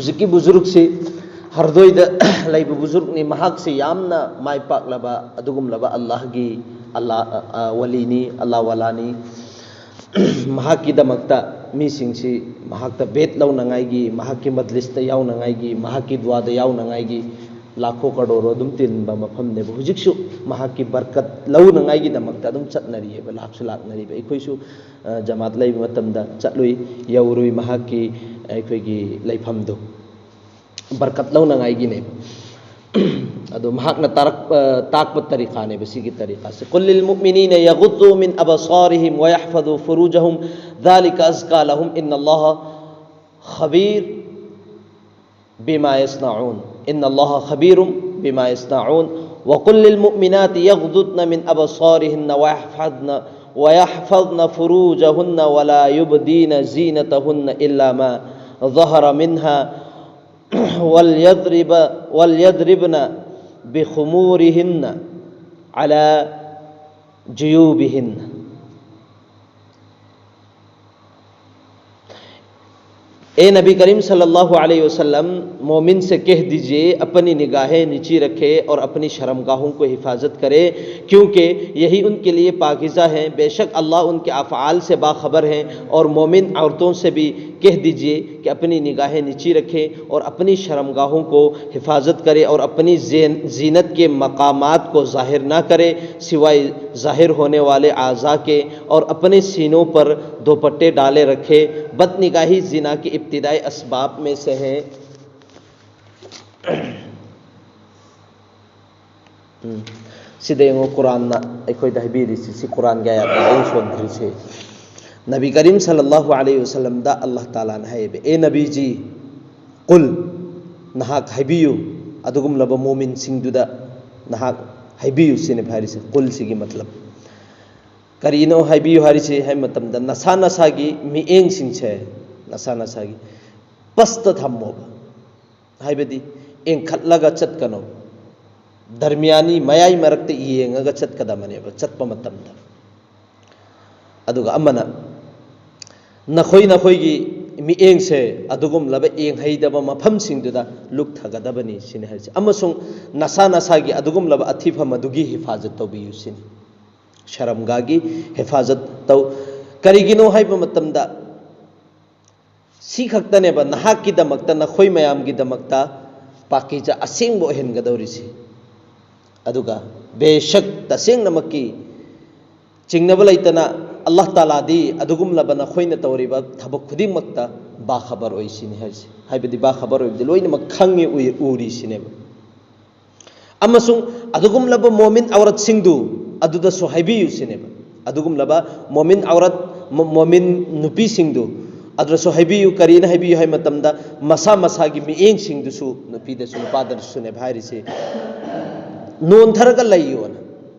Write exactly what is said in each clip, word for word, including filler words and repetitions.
ꯍꯧꯖꯤꯛꯀꯤ ꯕꯨꯖꯨꯔꯨꯛꯁꯤ ꯍꯔꯗꯣꯏꯗ ꯂꯩꯕ ꯕꯨꯖꯨꯔꯨꯛꯅꯤ꯫ ꯃꯍꯥꯛꯁꯤ ꯌꯥꯝꯅ ꯃꯥꯏ ꯄꯥꯛꯂꯕ ꯑꯗꯨꯒꯨꯝꯂꯕ ꯑꯜꯂꯥꯍꯒꯤ ꯑꯜꯂꯥ, ꯑ, ꯑ, ꯋꯥꯂꯤꯅꯤ, ꯑꯜꯂꯥ ꯋꯥꯂꯥꯅꯤ꯫ ꯃꯍꯥꯛꯀꯤꯗꯃꯛꯇ ꯃꯤꯁꯤꯡꯁꯤ ꯃꯍꯥꯛꯇ ꯕꯦꯠ ꯂꯧꯅꯉꯥꯏꯒꯤ, ꯃꯍꯥꯛꯀꯤ ꯃꯖꯂꯤꯁꯇ ꯌꯥꯎꯅꯉꯥꯏꯒꯤ, ꯃꯍꯥꯛꯀꯤ ꯗꯨꯋꯥꯗ ꯌꯥꯎꯅꯉꯥꯏꯒꯤ ꯂꯥꯈꯣ ꯀꯔꯣꯔꯣ ꯑꯗꯨꯝ ꯇꯤꯟꯕ ꯃꯐꯝꯅꯦꯕ꯫ ꯍꯧꯖꯤꯛꯁꯨ ꯃꯍꯥꯛꯀꯤ ꯕꯔꯀꯠ ꯂꯧꯅꯉꯥꯏꯒꯤꯗꯃꯛꯇ ꯑꯗꯨꯝ ꯆꯠꯅꯔꯤꯑꯕ, ꯂꯥꯛꯁꯨ ꯂꯥꯛꯅꯔꯤꯕ꯫ ꯑꯩꯈꯣꯏꯁꯨ, ꯑ, ꯖꯃꯥꯠ ꯂꯩꯕ ꯃꯇꯝꯗ ꯆꯠꯂꯨꯏ, ꯌꯧꯔꯨꯏ ꯃꯍꯥꯛꯀꯤ, ꯑꯩꯈꯣꯏꯒꯤ ꯂꯩꯐꯝꯗꯣ꯫ ꯕꯔꯀꯠ ꯂꯧꯅꯉꯥꯏꯒꯤꯅꯦꯕ꯫ ꯑꯗꯣ ꯃꯍꯥꯛꯅ ꯇꯥꯔꯛ-, ꯑ, ꯇꯥꯛꯄ ꯇꯔꯤꯀꯥꯅꯦꯕ ꯁꯤꯒꯤ ꯇꯔꯤꯀꯥꯁꯦ꯫ قل للمؤمنين يغضوا من أبصارهم ويحفظوا فروجهم ذلك أزكى لهم إن الله خبير بما يصنعون. إن الله خبير بما يصنعون. وقل للمؤمنات يغضضن من أبصارهن ويحفظن، ويحفظن فروجهن ولا يبدين زينتهن إلا ما ظهر منها وليضرب، وليضربن بخمورهن على جيوبهن. اے نبی کریم صلی اللہ علیہ وسلم، مومن سے کہہ دیجئے، اپنی نگاہیں نیچی رکھے اور اپنی شرمگاہوں کو حفاظت کرے، کیونکہ یہی ان کے لیے پاکیزہ ہیں۔ بے شک اللہ ان کے افعال سے باخبر ہیں۔ اور مومن عورتوں سے بھی کہہ دیجئے کہ اپنی نگاہیں نیچی رکھیں اور اپنی شرمگاہوں کو حفاظت کرے اور اپنی زین-، زینت کے مقامات کو ظاہر نہ کرے سوائے ظاہر ہونے والے اعضاء کے، اور اپنے سینوں پر دوپٹے ڈالے رکھے۔ بدنگاہی زنا کے ابتدائی اسباب میں سے ہے۔ ꯎꯝ꯫ ꯁꯤꯗ ꯌꯦꯡꯉꯣ, ꯀꯨꯔꯥꯟꯅ ꯑꯩꯈꯣꯏꯗ ꯍꯥꯏꯕꯤꯔꯤꯁꯤ, ꯁꯤ ꯀꯨꯔꯥꯟꯒꯤ ꯑꯥꯌꯥꯠꯅꯤ ꯑꯩꯅ ꯁꯣꯟꯈ꯭ꯔꯤꯁꯦ꯫ ꯅꯕꯤ ꯀꯔꯤꯝ ꯁꯜꯂꯜꯂꯥꯍꯨ ꯑꯂꯩꯍꯤ ꯋꯁꯜꯂꯝꯗ ꯑꯜꯂꯥꯍ ꯇꯥꯂꯥꯅ ꯍꯥꯏꯌꯦꯕ, "ꯑꯦ ꯅꯕꯤꯖꯤ, ꯀꯨꯜ, ꯅꯍꯥꯛ ꯍꯥꯏꯕꯤꯌꯨ, ꯑꯗꯨꯒꯨꯝꯂꯕ ꯃꯣꯃꯤꯟꯁꯤꯡꯗꯨꯗ ꯅꯍꯥꯛ ꯍꯥꯏꯕꯤꯌꯨ", ꯁꯤꯅꯦꯕ ꯍꯥꯏꯔꯤꯁꯦ, ꯀꯨꯜꯁꯤꯒꯤ ꯃꯇꯂꯕ꯫ ꯀꯔꯤꯅꯣ ꯍꯥꯏꯕꯤꯌꯨ ꯍꯥꯏꯔꯤꯁꯤ ꯍꯥꯏꯕ ꯃꯇꯝꯗ, ꯅꯁꯥ ꯅꯁꯥꯒꯤ ꯃꯤꯠꯌꯦꯡꯁꯤꯡꯁꯦ, ꯅꯁꯥ ꯅꯁꯥꯒꯤ ꯄꯁꯇ ꯊꯝꯃꯣꯕ꯫ ꯍꯥꯏꯕꯗꯤ, ꯌꯦꯡꯈꯠꯂꯒ ꯆꯠꯀꯅꯣ꯫ ꯗꯔꯃꯤꯌꯥꯅꯤ, ꯃꯌꯥꯏ ꯃꯔꯛꯇ ꯌꯦꯡꯉꯒ ꯆꯠꯀꯗꯕꯅꯦꯕ, ꯆꯠꯄ ꯃꯇꯝꯗ꯫ ꯑꯗꯨꯒ ꯑꯃꯅ, ꯅꯈꯣꯏ ꯅꯈꯣꯏꯒꯤ ꯃꯤꯠꯌꯦꯡꯁꯦ ꯑꯗꯨꯒꯨꯝꯂꯕ ꯌꯦꯡꯍꯩꯗꯕ ꯃꯐꯝꯁꯤꯡꯗꯨꯗ ꯂꯨꯞꯊꯒꯗꯕꯅꯤ ꯁꯤꯅꯤ ꯍꯥꯏꯔꯤꯁꯦ꯫ ꯑꯃꯁꯨꯡ ꯅꯁꯥ ꯅꯁꯥꯒꯤ ꯑꯗꯨꯒꯨꯝꯂꯕ ꯑꯊꯤꯐꯝ ꯑꯗꯨꯒꯤ ꯍꯤꯐꯥꯖꯠ ꯇꯧꯕꯤꯌꯨ ꯁꯤꯅꯤ꯫ ꯁꯔꯝꯒꯥꯒꯤ ꯍꯤꯐꯥꯖꯠ ꯇꯧ꯫ ꯀꯔꯤꯒꯤꯅꯣ ꯍꯥꯏꯕ ꯃꯇꯝꯗ ꯁꯤ ꯈꯛꯇꯅꯦꯕ ꯅꯍꯥꯛꯀꯤꯗꯃꯛꯇ, ꯅꯈꯣꯏ ꯃꯌꯥꯝꯒꯤꯗꯃꯛꯇ ꯄꯥꯀꯤꯖ ꯑꯁꯦꯡꯕ ꯑꯣꯏꯍꯟꯒꯗꯧꯔꯤꯁꯤ꯫ ꯑꯗꯨꯒ ꯕꯦꯁꯛ, ꯇꯁꯦꯡꯅꯃꯛꯀꯤ ꯆꯤꯡꯅꯕ ꯂꯩꯇꯅ ꯑꯜꯂꯥꯍ ꯇꯥꯂꯥꯗꯤ ꯑꯗꯨꯒꯨꯝꯂꯕ ꯅꯈꯣꯏꯅ ꯇꯧꯔꯤꯕ ꯊꯕꯛ ꯈꯨꯗꯤꯡꯃꯛꯇ ꯕꯥꯈꯕꯔ ꯑꯣꯏ ꯁꯤꯅꯤ ꯍꯥꯏꯔꯤꯁꯦ꯫ ꯍꯥꯏꯕꯗꯤ ꯕꯥꯈꯕꯔ ꯑꯣꯏꯕꯗꯤ ꯂꯣꯏꯅꯃꯛ ꯈꯪꯉꯤ, ꯎꯏ, ꯎꯔꯤ ꯁꯤꯅꯦꯕ꯫ ꯑꯃꯁꯨꯡ ꯑꯗꯨꯒꯨꯝꯂꯕ ꯃꯣꯃꯤꯟ ꯑꯧꯔꯠꯁꯤꯡꯗꯨ ꯑꯗꯨꯗꯁꯨ ꯍꯥꯏꯕꯤꯌꯨ ꯁꯤꯅꯦꯕ꯫ ꯑꯗꯨꯒꯨꯝꯂꯕ ꯃꯣꯃꯤꯟ ꯑꯧꯔꯠ, ꯃꯣ-, ꯃꯣꯃꯤꯟ ꯅꯨꯄꯤꯁꯤꯡꯗꯨ ꯑꯗꯨꯗꯁꯨ ꯍꯥꯏꯕꯤꯌꯨ꯫ ꯀꯔꯤꯅ ꯍꯥꯏꯕꯤꯌꯨ ꯍꯥꯏꯕ ꯃꯇꯝꯗ, ꯃꯁꯥ ꯃꯁꯥꯒꯤ ꯃꯤꯠꯌꯦꯡꯁꯤꯡꯗꯨꯁꯨ, ꯅꯨꯄꯤꯗꯁꯨ ꯅꯨꯄꯥꯗꯁꯨꯅꯦꯕ ꯍꯥꯏꯔꯤꯁꯦ, ꯅꯣꯟꯊꯔꯒ ꯂꯩꯌꯣꯅ,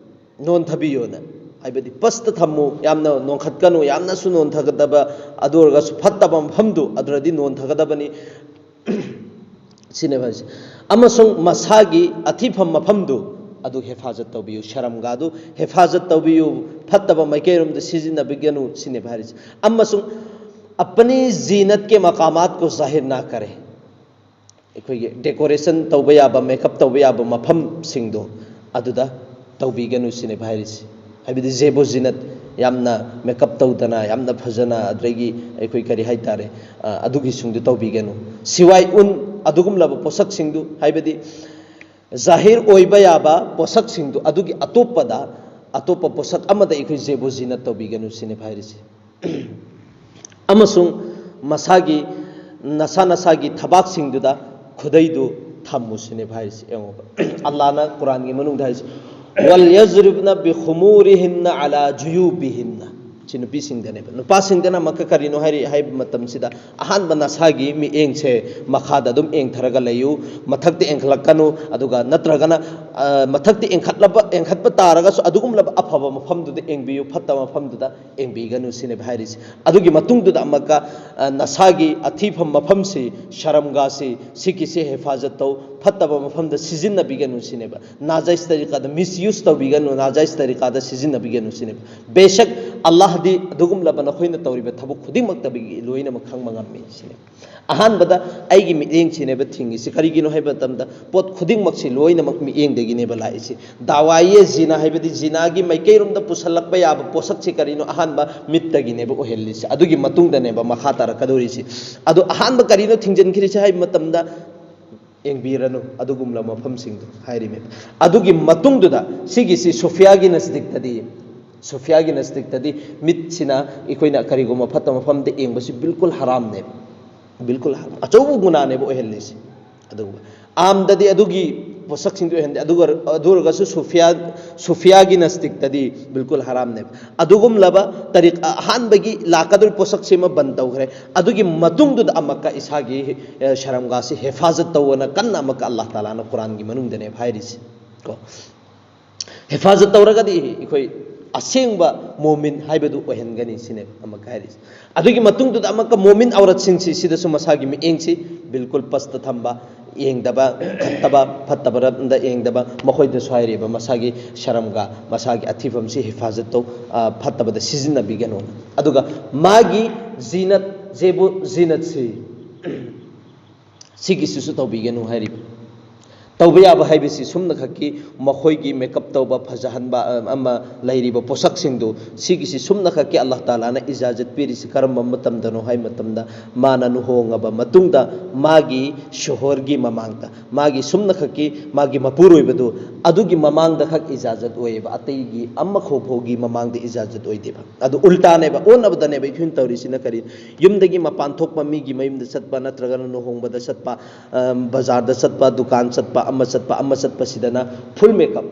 ꯅꯣꯟꯊꯕꯤꯌꯣꯅ꯫ ꯍꯥꯏꯕꯗꯤ ꯄꯁꯇ ꯊꯝꯃꯨ, ꯌꯥꯝꯅ ꯅꯣꯟꯈꯠꯀꯅꯨ, ꯌꯥꯝꯅꯁꯨ ꯅꯣꯟꯊꯒꯗꯕ, ꯑꯗꯨ ꯑꯣꯏꯔꯒꯁꯨ ꯐꯠꯇꯕ ꯃꯐꯝꯗꯨ ꯑꯗꯨꯗꯗꯤ ꯅꯣꯟꯊꯒꯗꯕꯅꯤ꯫ ꯁꯤꯅꯦꯕ ꯍꯥꯏꯁꯦ꯫ ꯑꯃꯁꯨꯡ ꯃꯁꯥꯒꯤ ꯑꯊꯤꯐꯝ ꯃꯐꯝꯗꯨ ꯑꯗꯨ ꯍꯦꯐꯥꯖꯠ ꯇꯧꯕꯤꯌꯨ, ꯁꯔꯝꯒꯥꯗꯨ ꯍꯦꯐꯥꯖꯠ ꯇꯧꯕꯤꯌꯨ, ꯐꯠꯇꯕ ꯃꯥꯏꯀꯩꯔꯣꯝꯗ ꯁꯤꯖꯤꯟꯅꯕꯤꯒꯅꯨ ꯁꯤꯅꯦꯕ ꯍꯥꯏꯔꯤꯁꯦ꯫ ꯑꯃꯁꯨꯡ ꯑꯄꯅꯤ ꯖꯤꯅꯠ ꯀꯦ ꯃꯀꯥꯃꯥꯠ ꯀꯣ ꯖꯥꯍꯤꯔ ꯅꯥ ꯀꯔꯦ꯫ ꯑꯩꯈꯣꯏꯒꯤ ꯗꯦꯀꯣꯔꯦꯁꯟ ꯇꯧꯕ ꯌꯥꯕ, ꯃꯦꯀꯞ ꯇꯧꯕ ꯌꯥꯕ ꯃꯐꯝꯁꯤꯡꯗꯣ ꯑꯗꯨꯗ ꯇꯧꯕꯤꯒꯅꯨ ꯁꯤꯅꯦꯕ ꯍꯥꯏꯔꯤꯁꯦ꯫ ꯍꯥꯏꯕꯗꯤ ꯖꯦꯕꯨ ꯖꯤꯅꯠ, ꯌꯥꯝꯅ ꯃꯦꯀꯞ ꯇꯧꯗꯅ, ꯌꯥꯝꯅ ꯐꯖꯅ, ꯑꯗꯒꯤ ꯑꯩꯈꯣꯏ ꯀꯔꯤ ꯍꯥꯏꯇꯥꯔꯦ, ꯑ, ꯑꯗꯨꯒꯤꯁꯤꯡꯗꯨ ꯇꯧꯕꯤꯒꯅꯨ꯫ ꯁꯤꯋꯥꯏ ꯎꯟ, ꯑꯗꯨꯒꯨꯝꯂꯕ ꯄꯣꯠꯁꯛꯁꯤꯡꯗꯨ, ꯍꯥꯏꯕꯗꯤ ꯖꯥꯍꯤꯔ ꯑꯣꯏꯕ ꯌꯥꯕ ꯄꯣꯠꯁꯛꯁꯤꯡꯗꯨ, ꯑꯗꯨꯒꯤ ꯑꯇꯣꯞꯄꯗ, ꯑꯇꯣꯞꯄ ꯄꯣꯠꯁꯛ ꯑꯃꯗ ꯑꯩꯈꯣꯏ ꯖꯦꯕꯨ ꯖꯤꯅꯠ ꯇꯧꯕꯤꯒꯅꯨ ꯁꯤꯅꯦꯕ ꯍꯥꯏꯔꯤꯁꯦ꯫ ꯑꯃꯁꯨꯡ ꯃꯁꯥꯒꯤ, ꯅꯁꯥ ꯅꯁꯥꯒꯤ ꯊꯕꯥꯛꯁꯤꯡꯗꯨꯗ ꯈꯨꯗꯩꯗꯨ ꯊꯝꯃꯨ ꯁꯤꯅꯦꯕ ꯍꯥꯏꯔꯤꯁꯦ꯫ ꯌꯦꯡꯉꯣꯕ, ꯑꯜꯂꯥꯍꯅ ꯀꯨꯔꯥꯟꯒꯤ ꯃꯅꯨꯡꯗ ꯍꯥꯏꯔꯤꯁꯦ, "ꯋꯜ ꯌꯖꯔꯤꯕꯅ ꯕꯤꯈꯨꯃꯨꯔꯤꯍꯤꯟꯅ ꯑꯂꯥ ꯖꯨꯌꯨꯕꯤꯍꯤꯟꯅ"꯫ ꯁꯤ ꯅꯨꯄꯤꯁꯤꯡꯗꯅꯦꯕ꯫ ꯅꯨꯄꯥꯁꯤꯡꯗꯅ ꯑꯃꯨꯛꯀ ꯀꯔꯤꯅꯣ ꯍꯥꯏꯔꯤ ꯍꯥꯏꯕ ꯃꯇꯝꯁꯤꯗ, ꯑꯍꯥꯟꯕ ꯅꯁꯥꯒꯤ ꯃꯤꯠꯌꯦꯡꯁꯦ ꯃꯈꯥꯗ ꯑꯗꯨꯝ ꯌꯦꯡꯊꯔꯒ ꯂꯩꯌꯨ, ꯃꯊꯛꯇ ꯌꯦꯡꯈꯠꯂꯛꯀꯅꯨ, ꯑꯗꯨꯒ ꯅꯠꯇ꯭ꯔꯒꯅ, ꯑ, ꯃꯊꯛꯇ ꯌꯦꯡꯈꯠꯂꯕ, ꯌꯦꯡꯈꯠꯄ ꯇꯥꯔꯒꯁꯨ ꯑꯗꯨꯒꯨꯝꯂꯕ ꯑꯐꯕ ꯃꯐꯝꯗꯨꯗ ꯌꯦꯡꯕꯤꯌꯨ, ꯐꯠꯇꯕ ꯃꯐꯝꯗꯨꯗ ꯌꯦꯡꯕꯤꯒꯅꯨ ꯁꯤꯅꯦꯕ ꯍꯥꯏꯔꯤꯁꯦ꯫ ꯑꯗꯨꯒꯤ ꯃꯇꯨꯡꯗꯨꯗ ꯑꯃꯨꯛꯀ, ꯑ, ꯅꯁꯥꯒꯤ ꯑꯊꯤꯐꯝ ꯃꯐꯝꯁꯤ, ꯁꯔꯝꯒꯥꯁꯤ, ꯁꯤꯒꯤꯁꯦ ꯍꯦꯐꯥꯖꯠ ꯇꯧ, ꯐꯠꯇꯕ ꯃꯐꯝꯗ ꯁꯤꯖꯤꯟꯅꯕꯤꯒꯅꯨ ꯁꯤꯅꯦꯕ꯫ ꯅꯥꯖꯥꯏꯁ ꯇꯔꯤꯀꯥꯗ ꯃꯤꯁꯌꯨꯁ ꯇꯧꯕꯤꯒꯅꯨ, ꯅꯥꯖꯥꯏꯁ ꯇꯔꯤꯀꯥꯗ ꯁꯤꯖꯤꯟꯅꯕꯤꯒꯅꯨ ꯁꯤꯅꯦꯕ꯫ ꯕꯦꯁꯛ ꯑꯜꯂꯥꯍꯗꯤ ꯑꯗꯨꯒꯨꯝꯂꯕ ꯅꯈꯣꯏꯅ ꯇꯧꯔꯤꯕ ꯊꯕꯛ ꯈꯨꯗꯤꯡꯃꯛꯇꯒꯤ ꯂꯣꯏꯅꯃꯛ ꯈꯪꯕ ꯉꯝꯃꯤ ꯁꯤꯅꯤ꯫ ꯑꯍꯥꯟꯕꯗ ꯑꯩꯒꯤ ꯃꯤꯠꯌꯦꯡꯁꯤꯅꯦꯕ ꯊꯤꯡꯉꯤꯁꯤ꯫ ꯀꯔꯤꯒꯤꯅꯣ ꯍꯥꯏꯕ ꯃꯇꯝꯗ ꯄꯣꯠ ꯈꯨꯗꯤꯡꯃꯛꯁꯤ ꯂꯣꯏꯅꯃꯛ ꯃꯤꯠꯌꯦꯡꯗꯒꯤꯅꯦꯕ ꯂꯥꯛꯏꯁꯤ꯫ ꯗꯥꯋꯥꯏꯌꯦ ꯖꯤꯅꯥ ꯍꯥꯏꯕꯗꯤ ꯖꯤꯅꯥꯒꯤ ꯃꯥꯏꯀꯩꯔꯣꯝꯗ ꯄꯨꯁꯜꯂꯛꯄ ꯌꯥꯕ ꯄꯣꯠꯁꯛꯁꯤ ꯀꯔꯤꯅꯣ? ꯑꯍꯥꯟꯕ ꯃꯤꯠꯇꯒꯤꯅꯦꯕ ꯑꯣꯏꯍꯜꯂꯤꯁꯤ꯫ ꯑꯗꯨꯒꯤ ꯃꯇꯨꯡꯗꯅꯦꯕ ꯃꯈꯥ ꯇꯥꯔꯛꯀꯗꯧꯔꯤꯁꯤ꯫ ꯑꯗꯣ ꯑꯍꯥꯟꯕ ꯀꯔꯤꯅꯣ ꯊꯤꯡꯖꯤꯟꯈ꯭ꯔꯤꯁꯦ ꯍꯥꯏꯕ ꯃꯇꯝꯗ, "ꯌꯦꯡꯕꯤꯔꯅꯨ ꯑꯗꯨꯒꯨꯝꯂꯕ ꯃꯐꯝꯁꯤꯡꯗꯣ" ꯍꯥꯏꯔꯤꯃꯦꯕ꯫ ꯑꯗꯨꯒꯤ ꯃꯇꯨꯡꯗꯨꯗ ꯁꯤꯒꯤꯁꯤ ꯁꯨꯐꯤꯌꯥꯒꯤ ꯅꯁꯗꯤꯛꯇꯗꯤ, ꯁꯨꯐꯤꯌꯥꯒꯤ ꯅꯁꯗꯤꯛꯇꯗꯤ ꯃꯤꯠꯁꯤꯅ ꯑꯩꯈꯣꯏꯅ ꯀꯔꯤꯒꯨꯝꯕ ꯐꯠꯇꯕ ꯃꯐꯝꯗ ꯌꯦꯡꯕꯁꯤ ꯕꯤꯜꯀꯨꯜ ꯍꯔꯥꯝꯅꯦꯕ, ꯕꯤꯜꯀꯨꯜ ꯍꯔꯥꯝ, ꯑꯆꯧꯕ ꯒꯨꯅꯥꯅꯦꯕ ꯑꯣꯏꯍꯜꯂꯤꯁꯤ꯫ ꯑꯗꯨꯒ ꯑꯥꯝꯗꯗꯤ ꯑꯗꯨꯒꯤ ꯄꯣꯠꯁꯛꯁꯤꯡꯗꯤ ꯑꯣꯏꯍꯟꯗꯦ꯫ ꯑꯗꯨꯒ ꯑꯗꯨ ꯑꯣꯏꯔꯒꯁꯨ ꯁꯨꯐꯤꯌꯥ, ꯁꯨꯐꯤꯌꯥꯒꯤ ꯅꯁꯗꯤꯛꯇꯗꯤ ꯕꯤꯜꯀꯨꯜ ꯍꯔꯥꯝꯅꯦꯕ꯫ ꯑꯗꯨꯒꯨꯝꯂꯕ ꯇꯔꯤꯛ ꯑꯍꯥꯟꯕꯒꯤ ꯂꯥꯛꯀꯗꯧꯔꯤꯕ ꯄꯣꯠꯁꯛꯁꯤꯃ ꯕꯟ ꯇꯧꯈ꯭ꯔꯦ꯫ ꯑꯗꯨꯒꯤ ꯃꯇꯨꯡꯗꯨꯗ ꯑꯃꯛꯀ ꯏꯁꯥꯒꯤ ꯑꯦ, ꯁꯔꯝꯒꯥꯁꯤ ꯍꯦꯐꯥꯖꯠ ꯇꯧꯑꯣꯅ ꯀꯟꯅ ꯑꯃꯛꯀ ꯑꯜꯂꯥꯍ ꯇꯥꯂꯥꯅ ꯀꯨꯔꯥꯟꯒꯤ ꯃꯅꯨꯡꯗꯅꯦꯕ ꯍꯥꯏꯔꯤꯁꯤ ꯀꯣ꯫ ꯍꯦꯐꯥꯖꯠ ꯇꯧꯔꯒꯗꯤ ꯑꯩꯈꯣꯏ ꯑꯁꯦꯡꯕ ꯃꯣꯃꯤꯟ ꯍꯥꯏꯕꯗꯨ ꯑꯣꯏꯍꯟꯒꯅꯤ ꯁꯤꯅꯦꯕ ꯑꯃꯛꯀ ꯍꯥꯏꯔꯤꯁꯤ꯫ ꯑꯗꯨꯒꯤ ꯃꯇꯨꯡꯗꯨꯗ ꯑꯃꯛꯀ ꯃꯣꯃꯤꯟ ꯑꯧꯔꯠꯁꯤꯡꯁꯤ ꯁꯤꯗꯁꯨ ꯃꯁꯥꯒꯤ ꯃꯤꯠꯌꯦꯡꯁꯤ ꯕꯤꯜꯀꯨꯜ ꯄꯁꯇ ꯊꯝꯕ, ꯌꯦꯡꯗꯕ, ꯐꯠꯇꯕ, ꯐꯠꯇꯕꯔꯣꯝꯗ ꯌꯦꯡꯗꯕ, ꯃꯈꯣꯏꯗꯁꯨ ꯍꯥꯏꯔꯤꯕ ꯃꯁꯥꯒꯤ ꯁꯔꯝꯒꯥ, ꯃꯁꯥꯒꯤ ꯑꯊꯤꯐꯝꯁꯤ ꯍꯤꯐꯥꯖꯠ ꯇꯧ, ꯑ, ꯐꯠꯇꯕꯗ ꯁꯤꯖꯤꯟꯅꯕꯤꯒꯅꯨ꯫ ꯑꯗꯨꯒ ꯃꯥꯒꯤ ꯖꯤꯅꯠ, ꯖꯦꯕꯨ ꯖꯤꯅꯠꯁꯤ ꯁꯤꯒꯤꯁꯤꯁꯨ ꯇꯧꯕꯤꯒꯅꯨ ꯍꯥꯏꯔꯤꯕ꯫ ꯇꯧꯕ ꯌꯥꯕ ꯍꯥꯏꯕꯁꯤ ꯁꯨꯝꯅꯈꯛꯀꯤ ꯃꯈꯣꯏꯒꯤ ꯃꯦꯀꯞ ꯇꯧꯕ, ꯐꯖꯍꯟꯕ, ꯑ, ꯑꯃ ꯂꯩꯔꯤꯕ ꯄꯣꯠꯁꯛꯁꯤꯡꯗꯨ ꯁꯤꯒꯤꯁꯤ ꯁꯨꯝꯅꯈꯛꯀꯤ ꯑꯜꯂꯥꯍ ꯇꯥꯂꯥꯅ ꯏꯖꯥꯖꯠ ꯄꯤꯔꯤꯁꯤ ꯀꯔꯝꯕ ꯃꯇꯝꯗꯅꯣ ꯍꯥꯏꯕ ꯃꯇꯝꯗ ꯃꯥꯅ ꯂꯨꯍꯣꯡꯉꯕ ꯃꯇꯨꯡꯗ ꯃꯥꯒꯤ ꯁꯣꯍꯣꯔꯒꯤ ꯃꯃꯥꯡꯗ, ꯃꯥꯒꯤ ꯁꯨꯝꯅꯈꯛꯀꯤ ꯃꯥꯒꯤ ꯃꯄꯨꯔꯣꯏꯕꯗꯨ ꯑꯗꯨꯒꯤ ꯃꯃꯥꯡꯗ ꯈꯛ ꯏꯖꯥꯖꯠ ꯑꯣꯏꯌꯦꯕ, ꯑꯇꯩꯒꯤ ꯑꯃꯈꯣ ꯐꯥꯎꯒꯤ ꯃꯃꯥꯡꯗ ꯏꯖꯥꯖꯠ ꯑꯣꯏꯗꯦꯕ꯫ ꯑꯗꯨ ꯎꯜꯇꯥꯅꯦꯕ, ꯑꯣꯟꯅꯕꯗꯅꯦꯕ ꯑꯩꯈꯣꯏꯅ ꯇꯧꯔꯤꯁꯤꯅ ꯀꯔꯤ? ꯌꯨꯝꯗꯒꯤ ꯃꯄꯥꯟ ꯊꯣꯛꯄ, ꯃꯤꯒꯤ ꯃꯌꯨꯝꯗ ꯆꯠꯄ, ꯅꯠꯇ꯭ꯔꯒꯅ ꯂꯨꯍꯣꯡꯕꯗ ꯆꯠꯄ, ꯑ, ꯕꯖꯥꯔꯗ ꯆꯠꯄ, ꯗꯨꯀꯥꯟ ꯆꯠꯄ, ꯑꯃ ꯆꯠꯄ, ꯑꯃ ꯆꯠꯄꯁꯤꯗꯅ ꯐꯨꯜ ꯃꯦꯀꯞ꯫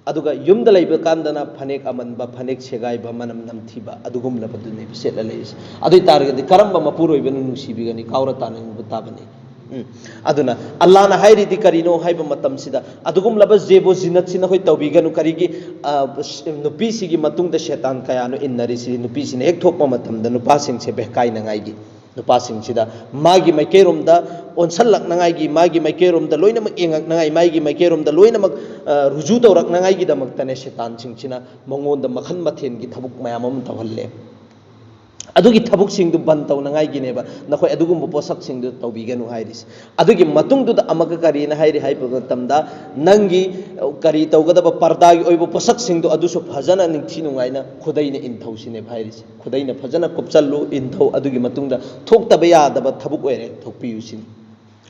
ꯑꯗꯨꯒ ꯌꯨꯝꯗ ꯂꯩꯕ ꯀꯥꯟꯗꯅ ꯐꯅꯦꯛ ꯑꯃꯟꯕ, ꯐꯅꯦꯛ ꯁꯦꯒꯥꯏꯕ, ꯃꯅꯝ ꯅꯝꯊꯤꯕ, ꯑꯗꯨꯒꯨꯝꯂꯕꯗꯨꯅꯦꯕ ꯁꯦꯠꯂ ꯂꯩꯔꯤꯁꯦ꯫ ꯑꯗꯨ ꯑꯣꯏ ꯇꯥꯔꯒꯗꯤ ꯀꯔꯝꯕ ꯃꯄꯨꯔꯣꯏꯕꯅ ꯅꯨꯡꯁꯤꯕꯤꯒꯅꯤ? ꯀꯥꯎꯔ ꯇꯥꯅꯤꯡꯕ ꯇꯥꯕꯅꯤ꯫ ꯎꯝ꯫ ꯑꯗꯨꯅ ꯑꯜꯂꯥꯅ ꯍꯥꯏꯔꯤꯗꯤ ꯀꯔꯤꯅꯣ ꯍꯥꯏꯕ ꯃꯇꯝꯁꯤꯗ, ꯑꯗꯨꯒꯨꯝꯂꯕ ꯖꯦꯕꯣ ꯖꯤꯅꯠꯁꯤ ꯅꯈꯣꯏ ꯇꯧꯕꯤꯒꯅꯨ꯫ ꯀꯔꯤꯒꯤ? ꯑ, ꯅꯨꯄꯤꯁꯤꯒꯤ ꯃꯇꯨꯡꯗ ꯁꯦꯇꯥꯟ ꯀꯌꯥꯅꯣ ꯏꯟꯅꯔꯤꯁꯤ, ꯅꯨꯄꯤꯁꯤꯅ ꯍꯦꯛ ꯊꯣꯛꯄ ꯃꯇꯝꯗ ꯅꯨꯄꯥꯁꯤꯡꯁꯦ ꯕꯦꯍꯀꯥꯏꯅꯉꯥꯏꯒꯤ꯫ ꯅꯨꯄꯥꯁꯤꯡꯁꯤꯗ ꯃꯥꯒꯤ ꯃꯥꯏꯀꯩꯔꯣꯝꯗ ꯑꯣꯟꯁꯜꯂꯛꯅꯉꯥꯏꯒꯤ, ꯃꯥꯒꯤ ꯃꯥꯏꯀꯩꯔꯣꯝꯗ ꯂꯣꯏꯅꯃꯛ ꯌꯦꯡꯉꯛꯅꯉꯥꯏ, ꯃꯥꯒꯤ ꯃꯥꯏꯀꯩꯔꯣꯝꯗ ꯂꯣꯏꯅꯃꯛ ꯑ, ꯔꯨꯖꯨ ꯇꯧꯔꯛꯅꯉꯥꯏꯒꯤꯗꯃꯛꯇꯅꯦ ꯁꯩꯇꯥꯟꯁꯤꯡꯁꯤꯅ ꯃꯉꯣꯟꯗ ꯃꯈꯜ ꯃꯊꯦꯜꯒꯤ ꯊꯕꯛ ꯃꯌꯥꯝ ꯑꯃ ꯇꯧꯍꯜꯂꯦ꯫ ꯑꯗꯨꯒꯤ ꯊꯕꯛꯁꯤꯡꯗꯨ ꯕꯟ ꯇꯧꯅꯉꯥꯏꯒꯤꯅꯦꯕ ꯅꯈꯣꯏ ꯑꯗꯨꯒꯨꯝꯕ ꯄꯣꯠꯁꯛꯁꯤꯡꯗꯨ ꯇꯧꯕꯤꯒꯅꯨ ꯍꯥꯏꯔꯤꯁꯦ꯫ ꯑꯗꯨꯒꯤ ꯃꯇꯨꯡꯗꯨꯗ ꯑꯃꯨꯛꯀ ꯀꯔꯤꯅ ꯍꯥꯏꯔꯤ ꯍꯥꯏꯕ ꯃꯇꯝꯗ, ꯅꯪꯒꯤ, ꯑ, ꯀꯔꯤ ꯇꯧꯒꯗꯕ ꯄꯔꯗꯥꯒꯤ ꯑꯣꯏꯕ ꯄꯣꯠꯁꯛꯁꯤꯡꯗꯣ ꯑꯗꯨꯁꯨ ꯐꯖꯅ ꯅꯤꯡꯊꯤ ꯅꯨꯡꯉꯥꯏꯅ ꯈꯨꯗꯩꯅ ꯏꯟꯊꯧꯁꯤꯅꯦꯕ ꯍꯥꯏꯔꯤꯁꯦ꯫ ꯈꯨꯗꯩꯅ ꯐꯖꯅ ꯀꯨꯞꯆꯜꯂꯨ, ꯏꯟꯊꯧ꯫ ꯑꯗꯨꯒꯤ ꯃꯇꯨꯡꯗ ꯊꯣꯛꯇꯕ ꯌꯥꯗꯕ ꯊꯕꯛ ꯑꯣꯏꯔꯦ, ꯊꯣꯛꯄꯤꯌꯨ ꯁꯤꯅꯤ꯫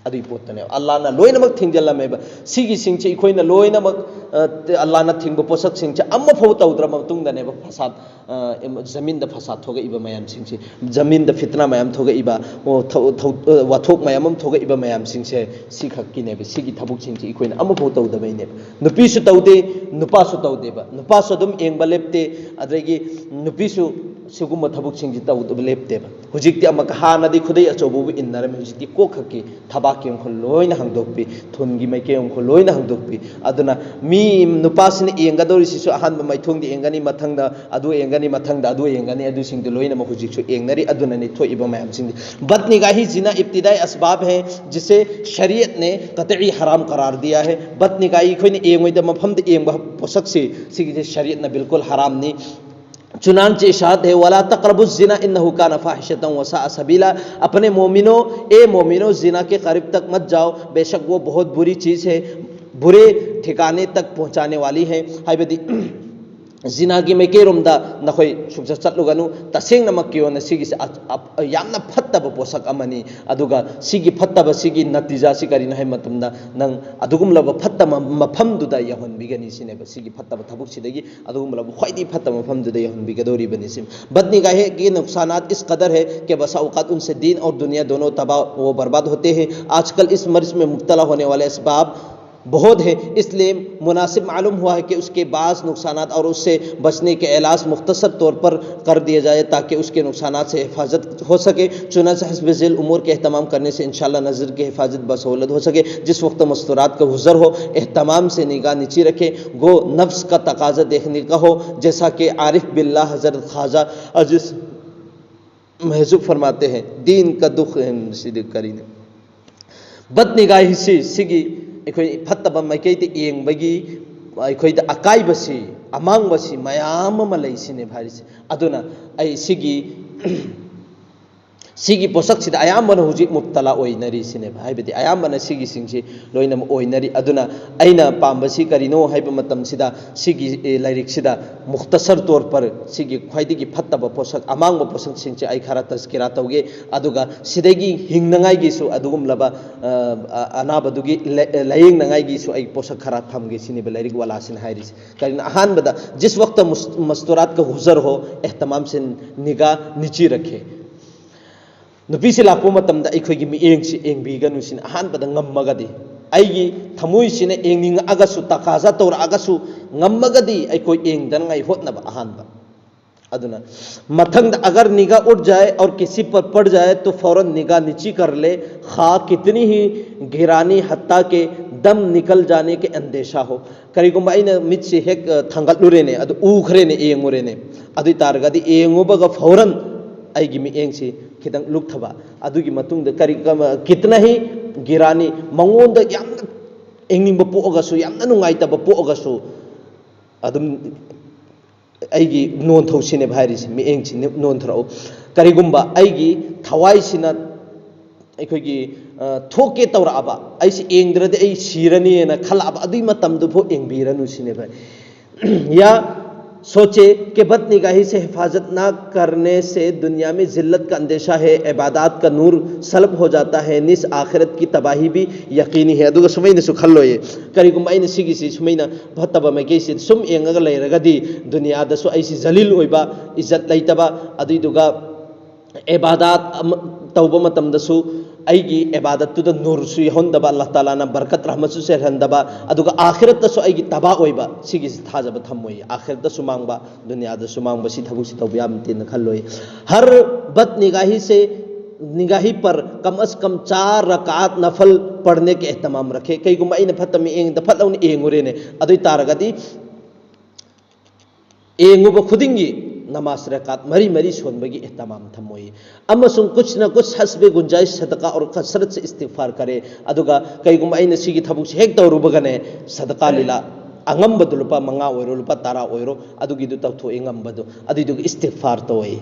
ꯑꯗꯨꯒꯤ ꯄꯣꯠꯇꯅꯦꯕ ꯑꯜꯂꯥꯅ ꯂꯣꯏꯅꯃꯛ ꯊꯤꯡꯖꯤꯜꯂꯝꯃꯦꯕ꯫ ꯁꯤꯒꯤꯁꯤꯡꯁꯦ ꯑꯩꯈꯣꯏꯅ ꯂꯣꯏꯅꯃꯛ, ꯑ, ꯑꯜꯂꯥꯅ ꯊꯤꯡꯕ ꯄꯣꯠꯁꯛꯁꯤꯡꯁꯦ ꯑꯃꯐꯥꯎ ꯇꯧꯗ꯭ꯔ ꯃꯇꯨꯡꯗꯅꯦꯕ ꯐꯁꯥꯗ, ꯑ, ꯏꯝ-, ꯖꯃꯤꯟꯗ ꯐꯁꯥꯗ ꯊꯣꯛꯂꯛꯏꯕ ꯃꯌꯥꯝꯁꯤꯡꯁꯦ, ꯖꯃꯤꯟꯗ ꯐꯤꯇꯅꯥ ꯃꯌꯥꯝ ꯊꯣꯛꯂꯛꯏꯕ, ꯑꯣ, ꯊꯧ-, ꯊꯧ-, ꯑ, ꯋꯥꯊꯣꯛ ꯃꯌꯥꯝ ꯑꯃ ꯊꯣꯛꯂꯛꯏꯕ ꯃꯌꯥꯝꯁꯤꯡꯁꯦ ꯁꯤ ꯈꯛꯀꯤꯅꯦꯕ꯫ ꯁꯤꯒꯤ ꯊꯕꯛꯁꯤꯡꯁꯦ ꯑꯩꯈꯣꯏꯅ ꯑꯃꯐꯥꯎ ꯇꯧꯗꯕꯩꯅꯦꯕ꯫ ꯅꯨꯄꯤꯁꯨ ꯇꯧꯗꯦ, ꯅꯨꯄꯥꯁꯨ ꯇꯧꯗꯦꯕ꯫ ꯅꯨꯄꯥꯁꯨ ꯑꯗꯨꯝ ꯌꯦꯡꯕ ꯂꯦꯞꯇꯦ, ꯑꯗꯒꯤ ꯅꯨꯄꯤꯁꯨ ꯁꯤꯒꯨꯝꯕ ꯊꯕꯛꯁꯤꯡꯁꯤ ꯇꯧꯗꯕ ꯂꯦꯞꯇꯦꯕ꯫ ꯍꯧꯖꯤꯛꯇꯤ ꯑꯃꯨꯛꯀ ꯍꯥꯟꯅꯗꯤ ꯈꯨꯗꯩ ꯑꯆꯧꯕꯕꯨ ꯏꯟꯅꯔꯝꯃꯤ, ꯍꯧꯖꯤꯛꯇꯤ ꯀꯣꯛ ꯈꯛꯀꯤ ꯊꯕꯥꯛꯀꯤ ꯑꯃꯈꯛ ꯂꯣꯏꯅ ꯍꯥꯡꯗꯣꯛꯄꯤ, ꯊꯨꯟꯒꯤ ꯃꯥꯏꯀꯩ ꯑꯃꯈꯛ ꯂꯣꯏꯅ ꯍꯥꯡꯗꯣꯛꯄꯤ꯫ ꯑꯗꯨꯅ ꯃꯤ ꯅꯨꯄꯥꯁꯤꯅ ꯌꯦꯡꯒꯗꯧꯔꯤꯁꯤꯁꯨ ꯑꯍꯥꯟꯕ ꯃꯥꯏꯊꯣꯡꯗ ꯌꯦꯡꯒꯅꯤ, ꯃꯊꯪꯗ ꯑꯗꯨ ꯌꯦꯡꯒꯅꯤ, ꯃꯊꯪꯗ ꯑꯗꯨ ꯌꯦꯡꯒꯅꯤ, ꯑꯗꯨꯁꯤꯡꯗꯨ ꯂꯣꯏꯅꯃꯛ ꯍꯧꯖꯤꯛꯁꯨ ꯌꯦꯡꯅꯔꯤ꯫ ꯑꯗꯨꯅꯅꯤ ꯊꯣꯛꯏꯕ ꯃꯌꯥꯝꯁꯤꯡꯁꯦ꯫ ꯕꯗꯅꯤꯒꯥꯍꯤ ꯖꯤꯅꯥ ꯏꯕꯇꯤꯗꯥꯏ ꯑꯁꯕꯥꯕ ꯍꯦ, ꯖꯤꯁꯦ ꯁꯔꯤꯌꯠ ꯅꯦ ꯀꯇꯏ ꯍꯔꯥꯝ ꯀꯔꯥꯔ ꯗꯤꯌꯥ ꯍꯦ꯫ ꯕꯗꯅꯤꯒꯥꯍꯤ, ꯑꯩꯈꯣꯏꯅ ꯌꯦꯡꯉꯣꯏꯗꯕ ꯃꯐꯝꯗ ꯌꯦꯡꯕ ꯄꯣꯠꯁꯛꯁꯤ, ꯁꯤꯒꯤꯁꯦ ꯁꯔꯤꯌꯠꯅ ꯕꯤꯜꯀꯨꯜ ꯍꯔꯥꯝꯅꯤ꯫ چنانچہ ارشاد ہے، "ولا تقربوا الزنا إنه كان فاحشة وساء سبيلا"، اپنے مومنوں، اے مومنوں، زنا کے قریب تک مت جاؤ، بے شک وہ بہت بری چیز ہے، برے ٹھکانے تک پہنچانے والی ہے۔ ꯍꯥꯏꯕꯗꯤ, ꯖꯤꯅꯥꯒꯤ ꯃꯥꯏꯀꯩꯔꯣꯝꯗ ꯅꯈꯣꯏ ꯁꯨꯛꯆꯠ ꯆꯠꯂꯨꯒꯅꯨ꯫ ꯇꯁꯦꯡꯅꯃꯛꯀꯤ ꯑꯣꯏꯅ ꯁꯤꯒꯤꯁꯦ ꯑ-, ꯑ-, ꯌꯥꯝꯅ ꯐꯠꯇꯕ ꯄꯣꯠꯁꯛ ꯑꯃꯅꯤ꯫ ꯑꯗꯨꯒ ꯁꯤꯒꯤ ꯐꯠꯇꯕ, ꯁꯤꯒꯤ ꯅꯇꯤꯖꯥꯁꯤ ꯀꯔꯤꯅꯣ ꯍꯥꯏꯕ ꯃꯇꯝꯗ, ꯅꯪ ꯑꯗꯨꯒꯨꯝꯂꯕ ꯐꯠꯇꯕ ꯃꯐꯝꯗꯨꯗ ꯌꯧꯍꯟꯕꯤꯒꯅꯤ ꯁꯤꯅꯦꯕ꯫ ꯁꯤꯒꯤ ꯐꯠꯇꯕ ꯊꯕꯛꯁꯤꯗꯒꯤ ꯑꯗꯨꯒꯨꯝꯂꯕ ꯈ꯭ꯋꯥꯏꯗꯒꯤ ꯐꯠꯇꯕ ꯃꯐꯝꯗꯨꯗ ꯌꯧꯍꯟꯕꯤꯒꯗꯧꯔꯤꯕꯅꯤ ꯁꯤ꯫ بدنگاہی کے نقصانات اس قدر ہے کہ بسا اوقات ان سے دین اور دنیا دونوں تباہ و برباد ہوتے ہیں۔ آج کل اس مرض میں مبتلا ہونے والے اسباب بہت ہیں، اس لیے مناسب معلوم ہوا ہے کہ اس کے بعض نقصانات اور اس سے بچنے کے علاج مختصر طور پر کر دیا جائے تاکہ اس کے نقصانات سے حفاظت ہو سکے۔ چنانچہ حسب ذیل امور کے اہتمام کرنے سے انشاءاللہ نظر کی حفاظت بسہولت ہو سکے۔ جس وقت مستورات کا حضور ہو، اہتمام سے نگاہ نیچی رکھے، گو نفس کا تقاضا دیکھنے کا ہو، جیسا کہ عارف باللہ حضرت خواجہ عزیز ꯃꯍꯖꯨꯕ ꯐꯔꯃꯥꯇꯦ ꯍꯦ, ꯗꯤꯟ ꯀ ꯗꯨꯈ ꯍꯦ꯫ ꯁꯤꯗꯤ ꯀꯔꯤꯅꯣ? ꯕꯠ ꯅꯤꯒꯥꯍꯤꯁꯤ, ꯁꯤꯒꯤ ꯑꯩꯈꯣꯏ ꯐꯠꯇꯕ ꯃꯥꯏꯀꯩꯗ ꯌꯦꯡꯕꯒꯤ ꯑꯩꯈꯣꯏꯗ ꯑꯀꯥꯏꯕꯁꯤ, ꯑꯃꯥꯡꯕꯁꯤ ꯃꯌꯥꯝ ꯑꯃ ꯂꯩ ꯁꯤꯅꯦꯕ ꯍꯥꯏꯔꯤꯁꯦ꯫ ꯑꯗꯨꯅ ꯑꯩ ꯁꯤꯒꯤ ꯁꯤꯒꯤ ꯄꯣꯠꯁꯛꯁꯤꯗ ꯑꯌꯥꯝꯕꯅ ꯍꯧꯖꯤꯛ ꯃꯨꯞꯇꯂꯥ ꯑꯣꯏꯅꯔꯤꯁꯤꯅꯦꯕ꯫ ꯍꯥꯏꯕꯗꯤ ꯑꯌꯥꯝꯕꯅ ꯁꯤꯒꯤꯁꯤꯡꯁꯤ ꯂꯣꯏꯅꯃꯛ ꯑꯣꯏꯅꯔꯤ꯫ ꯑꯗꯨꯅ ꯑꯩꯅ ꯄꯥꯝꯕꯁꯤ ꯀꯔꯤꯅꯣ ꯍꯥꯏꯕ ꯃꯇꯝꯁꯤꯗ, ꯁꯤꯒꯤ ꯑꯦ, ꯂꯥꯏꯔꯤꯛꯁꯤꯗ ꯃꯨꯈꯇꯁꯔ ꯇꯣꯔ ꯄꯔ ꯁꯤꯒꯤ ꯈ꯭ꯋꯥꯏꯗꯒꯤ ꯐꯠꯇꯕ ꯄꯣꯠꯁꯛ, ꯑꯃꯥꯡꯕ ꯄꯣꯠꯁꯛꯁꯤꯡꯁꯦ ꯑꯩ ꯈꯔ ꯇꯁꯀꯤꯔꯥ ꯇꯧꯒꯦ꯫ ꯑꯗꯨꯒ ꯁꯤꯗꯒꯤ ꯍꯤꯡꯅꯉꯥꯏꯒꯤꯁꯨ, ꯑꯗꯨꯒꯨꯝꯂꯕ ꯑ, ꯑ, ꯑꯅꯥꯕꯗꯨꯒꯤ ꯂ-, ꯂꯥꯌꯦꯡꯅꯉꯥꯏꯒꯤꯁꯨ ꯑꯩ ꯄꯣꯠꯁꯛ ꯈꯔ ꯊꯝꯒꯦ ꯁꯤꯅꯦꯕ ꯂꯥꯏꯔꯤꯛ ꯋꯥꯂꯥꯁꯤꯅ ꯍꯥꯏꯔꯤꯁꯦ꯫ ꯀꯔꯤꯅꯣ? ꯑꯍꯥꯟꯕꯗ, ꯖꯤꯁ ꯋꯛꯇ ꯃꯨꯁ-, ꯃꯁꯇꯨꯔꯥꯠ ꯀ ꯒꯨꯖꯔ ꯍꯣ, ꯑꯦꯍꯇꯃꯥꯝ ꯁꯦ ꯅꯤꯒꯥ ꯅꯤꯆꯤ ꯔꯈꯦ꯫ ꯅꯨꯄꯤꯁꯤ ꯂꯥꯛꯄ ꯃꯇꯝꯗ ꯑꯩꯈꯣꯏꯒꯤ ꯃꯤꯠꯌꯦꯡꯁꯤ ꯌꯦꯡꯕꯤꯒꯅꯨ ꯁꯤꯅꯤ꯫ ꯑꯍꯥꯟꯕꯗ ꯉꯝꯃꯒꯗꯤ, ꯑꯩꯒꯤ ꯊꯃꯣꯏꯁꯤꯅ ꯌꯦꯡꯅꯤꯡꯉꯛꯑꯒꯁꯨ, ꯇꯀꯥꯖꯥ ꯇꯧꯔꯛꯑꯒꯁꯨ, ꯉꯝꯃꯒꯗꯤ ꯑꯩꯈꯣꯏ ꯌꯦꯡꯗꯅꯉꯥꯏ ꯍꯣꯠꯅꯕ ꯑꯍꯥꯟꯕ꯫ ꯑꯗꯨꯅ ꯃꯊꯪꯗ, "ꯑꯒꯔ ꯅꯤꯒꯥ ꯎꯠ ꯖꯥꯌꯦ ꯑꯣꯔ ꯀꯤꯁꯤ ꯄꯔ ꯄꯔ ꯖꯥꯌꯦ ꯇꯣ ꯐꯧꯔꯟ ꯅꯤꯒꯥ ꯅꯤꯆꯤ ꯀꯔ ꯂꯦ, ꯈ꯭ꯋꯥ ꯀꯤꯇꯅꯤ ꯍꯤ ꯒꯤꯔꯥꯅꯤ ꯍꯠꯇꯥ ꯀꯦ ꯗꯝ ꯅꯤꯀꯜ ꯖꯥꯅꯦ ꯀꯦ ꯑꯟꯗꯦꯁꯥ ꯍꯣ"꯫ ꯀꯔꯤꯒꯨꯝꯕ ꯑꯩꯅ ꯃꯤꯠꯁꯤ ꯍꯦꯛ, ꯑ, ꯊꯥꯡꯒꯠꯂꯨꯔꯦꯅꯦ, ꯑꯗꯨ ꯎꯈ꯭ꯔꯦꯅꯦ, ꯌꯦꯡꯉꯨꯔꯦꯅꯦ, ꯑꯗꯨ ꯑꯣꯏ ꯇꯥꯔꯒꯗꯤ ꯌꯦꯡꯉꯨꯕꯒ ꯐꯧꯔꯟ ꯑꯩꯒꯤ ꯃꯤꯠꯌꯦꯡꯁꯤ ꯈꯤꯇꯪ ꯂꯨꯞꯊꯕ, ꯑꯗꯨꯒꯤ ꯃꯇꯨꯡꯗ ꯀꯔꯤ, ꯀꯃ-, ꯀꯤꯇꯅ ꯍꯤ ꯒꯤꯔꯥꯅꯤ, ꯃꯉꯣꯟꯗ ꯌꯥꯝꯅ ꯌꯦꯡꯅꯤꯡꯕ ꯄꯣꯛꯑꯒꯁꯨ, ꯌꯥꯝꯅ ꯅꯨꯡꯉꯥꯏꯇꯕ ꯄꯣꯛꯑꯒꯁꯨ, ꯑꯗꯨꯝ ꯑꯩꯒꯤ ꯅꯣꯟꯊꯧꯁꯤꯅꯦꯕ ꯍꯥꯏꯔꯤꯁꯤ, ꯃꯤꯠꯌꯦꯡꯁꯤ ꯅꯣꯟꯊꯔꯛꯎ꯫ ꯀꯔꯤꯒꯨꯝꯕ ꯑꯩꯒꯤ ꯊꯋꯥꯏꯁꯤꯅ ꯑꯩꯈꯣꯏꯒꯤ, ꯑ, ꯊꯣꯛꯀꯦ ꯇꯧꯔꯛꯑꯕ, ꯑꯩꯁꯤ ꯌꯦꯡꯗ꯭ꯔꯗꯤ ꯑꯩ ꯁꯤꯔꯅꯤꯅ ꯈꯜꯂꯛꯑꯕ, ꯑꯗꯨꯒꯤ ꯃꯇꯝꯗꯨꯐꯥꯎ ꯌꯦꯡꯕꯤꯔꯅꯨ ꯁꯤꯅꯦꯕ꯫ या सोचे कि बदनिगाही से हिफाजत ना करने से दुनिया में जिल्लत का अंदेशा है, इबादत का नूर सलब हो जाता है, निस आखिरत की तबाही भी यकीनी है꯫ ꯑꯗꯨꯒ ꯁꯨꯃꯥꯏꯅꯁꯨ ꯈꯜꯂꯣꯏꯌꯦ, ꯀꯔꯤꯒꯨꯝꯕ ꯑꯩꯅ ꯁꯤꯒꯤꯁꯤ ꯁꯨꯃꯥꯏꯅ ꯐꯠꯇꯕ ꯃꯥꯏꯀꯩꯁꯤ ꯁꯨꯝ ꯌꯦꯡꯉꯒ ꯂꯩꯔꯒꯗꯤ, ꯗꯨꯅꯤꯌꯥꯗꯁꯨ ꯑꯩꯁꯤ ꯖꯂꯤꯜ ꯑꯣꯏꯕ, ꯏꯖꯠ ꯂꯩꯇꯕ, ꯑꯗꯨꯏꯗꯨꯒ ꯏꯕꯥꯗꯥꯠ ꯑꯃ ꯇꯧꯕ ꯃꯇꯝꯗꯁꯨ ꯑꯩꯒꯤ ꯏꯕꯥꯗꯠꯇꯨꯗ ꯅꯨꯔꯁꯨ ꯌꯥꯎꯍꯟꯗꯕ, ꯑꯜꯂꯥꯍ ꯇꯥꯂꯥꯅ ꯕꯔꯀꯠ ꯔꯍꯃꯠꯁꯨ ꯆꯦꯜꯍꯟꯗꯕ, ꯑꯗꯨꯒ ꯑꯥꯈꯤꯔꯠꯇꯁꯨ ꯑꯩꯒꯤ ꯇꯕꯥ ꯑꯣꯏꯕ, ꯁꯤꯒꯤꯁꯤ ꯊꯥꯖꯕ ꯊꯝꯃꯣꯏ꯫ ꯑꯥꯈꯤꯔꯠꯇꯁꯨ ꯃꯥꯡꯕ, ꯗꯨꯅꯤꯌꯥꯗꯁꯨ ꯃꯥꯡꯕ, ꯁꯤ ꯊꯕꯛꯁꯤ ꯇꯧꯕ ꯌꯥꯕ ꯅꯠꯇꯦꯅ ꯈꯜꯂꯣꯏ꯫ हर बदनिगाही से, निगाही पर कम से कम चार रकात नफल पढ़ने के एहतमाम रखे꯫ ꯀꯩꯒꯨꯝꯕ ꯑꯩꯅ ꯐꯠꯇ ꯃꯤꯠꯌꯦꯡꯗ ꯐꯠ ꯂꯥꯎꯅ ꯌꯦꯡꯉꯨꯔꯦꯅꯦ, ꯑꯗꯨ ꯑꯣꯏ ꯇꯥꯔꯒꯗꯤ ꯌꯦꯡꯉꯨꯕ ꯈꯨꯗꯤꯡꯒꯤ ꯅꯃꯥꯖ ꯔꯀꯥꯠ ꯃꯔꯤ ꯃꯔꯤ ꯁꯣꯟꯕꯒꯤ ꯑꯦꯍꯇꯃꯥꯝ ꯊꯝꯃꯣꯏ꯫ ꯑꯃꯁꯨꯡ ꯀꯨꯆ ꯅ ꯀꯨꯆ ꯍꯁꯕꯦ ꯒꯨꯟꯖꯥꯏꯁ ꯁꯗꯀꯥ ꯑꯣꯔ ꯀꯁꯔꯠ ꯁꯦ ꯏꯁꯇꯤꯒꯐꯥꯔ ꯀꯔꯦ꯫ ꯑꯗꯨꯒ ꯀꯩꯒꯨꯝꯕ ꯑꯩꯅ ꯁꯤꯒꯤ ꯊꯕꯛꯁꯦ ꯍꯦꯛ ꯇꯧꯔꯨꯕꯒꯅꯦ, ꯁꯗꯀꯥ ꯂꯤꯂꯥ ꯑꯉꯝꯕꯗꯨ ꯂꯨꯄꯥ ꯃꯉꯥ ꯑꯣꯏꯔꯣ, ꯂꯨꯄꯥ ꯇꯔꯥ ꯑꯣꯏꯔꯣ, ꯑꯗꯨꯒꯤꯗꯨ ꯇꯧꯊꯣꯛꯏ ꯉꯝꯕꯗꯨ, ꯑꯗꯨꯏꯗꯨꯒ ꯏꯁꯇꯤꯒꯐꯥꯔ ꯇꯧꯏ꯫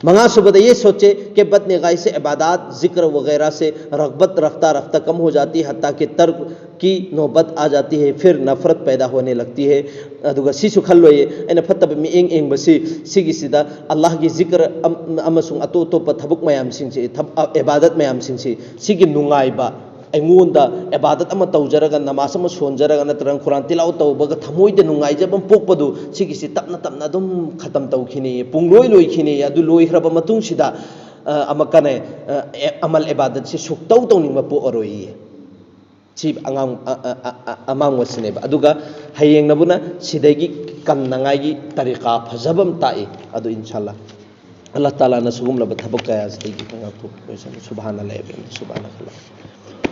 ꯃꯉꯥ ꯁꯨꯕꯗ ꯌꯦ ꯁꯣꯆꯦ ꯀꯦ ꯕꯠ ꯅꯤꯒꯥꯏ ꯁꯦ ꯏꯕꯥꯗꯥꯠ, ꯖꯤꯀꯔ ꯋꯒꯩꯔꯥ ꯁꯦ ꯔꯒꯕꯠ ꯔꯐꯇꯥ ꯔꯐꯇꯥ ꯀꯝ ꯍꯣ ꯖꯥꯇꯤ ꯍꯇꯥ ꯀꯤ ꯇꯔꯛ ꯀꯤ ꯅꯣꯕꯠ ꯑꯥ ꯖꯥꯇꯤ ꯍꯦ, ꯐꯤꯔ ꯅꯐꯔꯠ ꯄꯩꯗꯥ ꯍꯣꯅꯦ ꯂꯒꯇꯤ ꯍꯦ꯫ ꯑꯗꯨꯒ ꯁꯤꯁꯨ ꯈꯜꯂꯣꯏꯌꯦ, ꯑꯩꯅ ꯐꯠꯇꯕ ꯃꯤꯠꯌꯦꯡ ꯌꯦꯡꯕꯁꯤ, ꯁꯤꯒꯤꯁꯤꯗ ꯑꯜꯂꯥꯍꯒꯤ ꯖꯤꯀꯔ ꯑꯝ-, ꯑꯃꯁꯨꯡ ꯑꯇꯣꯞ ꯑꯇꯣꯞꯄ ꯊꯕꯛ ꯃꯌꯥꯝꯁꯤꯡꯁꯤ, ꯊꯕ-, ꯑ, ꯏꯕꯥꯗꯠ ꯃꯌꯥꯝꯁꯤꯡꯁꯤ, ꯁꯤꯒꯤ ꯅꯨꯡꯉꯥꯏꯕ, ꯑꯩꯉꯣꯟꯗ ꯏꯕꯥꯗꯠ ꯑꯃ ꯇꯧꯖꯔꯒ, ꯅꯃꯥꯖ ꯑꯃ ꯁꯣꯟꯖꯔꯒ, ꯅꯠꯇ꯭ꯔꯒ ꯈꯨꯔꯥꯟ ꯇꯤꯂꯥꯎ ꯇꯧꯕꯒ ꯊꯃꯣꯏꯗ ꯅꯨꯡꯉꯥꯏꯖꯕ ꯑꯃ ꯄꯣꯛꯄꯗꯨ, ꯁꯤꯒꯤꯁꯤ ꯇꯞꯅ ꯇꯞꯅ ꯑꯗꯨꯝ ꯈꯇꯝ ꯇꯧꯈꯤꯅꯤ, ꯄꯨꯡꯂꯣꯏ ꯂꯣꯏꯈꯤꯅꯤ꯫ ꯑꯗꯨ ꯂꯣꯏꯈ꯭ꯔꯕ ꯃꯇꯨꯡꯁꯤꯗ, ꯑ, ꯑꯃ ꯀꯅꯦ, ꯑ, ꯑꯦ-, ꯑꯃꯜ ꯏꯕꯥꯗꯠꯁꯤ ꯁꯨꯛꯇꯧ ꯇꯧꯅꯤꯡꯕ ꯄꯣꯛꯑꯔꯣꯏꯌꯦ꯫ ꯁꯤ ꯑꯉꯥꯡ, ꯑ-, ꯑ-, ꯑ-, ꯑ-, ꯑꯃꯥꯡꯕꯁꯤꯅꯦꯕ꯫ ꯑꯗꯨꯒ ꯍꯌꯦꯡꯅꯕꯨꯅ ꯁꯤꯗꯒꯤ ꯀꯟꯅꯉꯥꯏꯒꯤ ꯇꯔꯤꯀꯥ ꯐꯖꯕ ꯑꯃ ꯇꯥꯛꯏ꯫ ꯑꯗꯨ ꯏꯟꯁꯥꯜꯂꯥ, ꯑꯜꯂꯥꯍ ꯇꯥꯂꯥꯅ ꯁꯤꯒꯨꯝꯂꯕ ꯊꯕꯛ ꯀꯌꯥꯁꯤꯗꯒꯤ ꯉꯥꯛꯊꯣꯛꯄꯤꯔꯁꯅꯨ꯫ ꯁꯨꯕꯍꯥꯅ ꯂꯩꯕꯅꯤ꯫ ꯁꯨꯕꯍꯥꯅ ꯈꯜꯂ꯫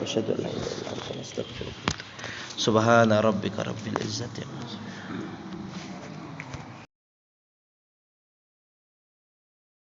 ꯑꯁꯍꯗꯨ ꯑꯜꯂꯥ ꯏꯂꯥꯍ ꯏꯜꯂ ꯑꯟꯇ ꯑꯁꯇꯒꯐꯤꯔꯨꯀ꯫ ꯁꯨꯕꯍꯥꯅ ꯔꯕꯤꯀ ꯔꯕꯤꯜ ꯏꯖ꯭ꯖꯇꯤ ꯑꯝꯃꯥ ꯌꯥꯁꯤꯐꯨꯟ꯫